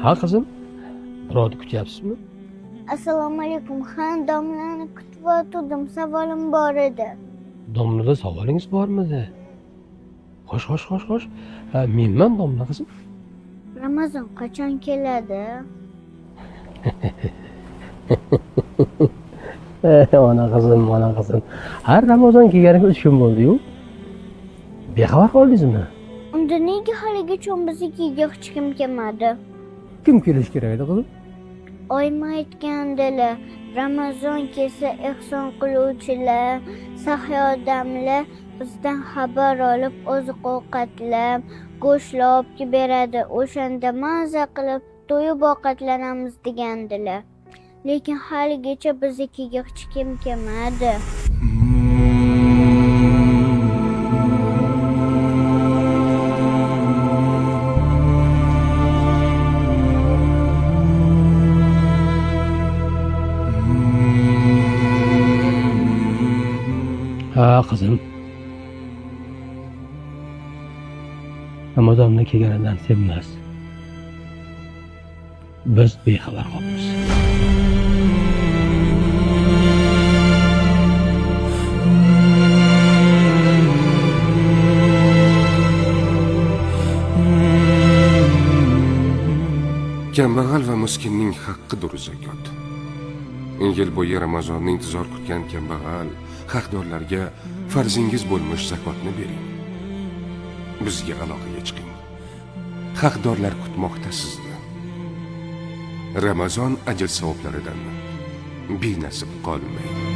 Ha qizim, birovni kutyapsizmi? Assalomu alaykum. Ha, domlani kutib o'tirdim. Savolim bor edi. Domlada savolingiz bormidi? Xo'sh, xo'sh, xo'sh, xo'sh. Ha, menman domla qizim. Ramazon qachon keladi? Ona qizim, ona qizim. Har Ramazon kelganiga 3 kun bo'ldi-yu. Bexabar qoldingizmi? Unda nega haligacha biznikiga hech kim kelmadi? Kim kelishi kerak edi qizim? Oyim aytgandilar, Ramazon kelsa ehson qiluvchilar, saxiy odamlar bizdan xabar olib oziq-ovqatlar, go'shtlar olib kelib beradi. O'shanda maza qilib to'yib ovqatlanamiz degandilar. Lekin haligacha biznikiga hech kim kelmadi. Ha qizim. Ramazonni kelganidan sen emas. Biz bexabar qolamiz. Kambag'al va miskinning haqqidir zakot. Yil bo'yi Ramazonni intizor kutgan kambag'al haqdorlarga farzingiz bo'lmish zakotni bering. Bizga aloqaga chiqing. Haqdorlar kutmoqda sizni. Ramazon ajr savoblaridan benasib qolmang.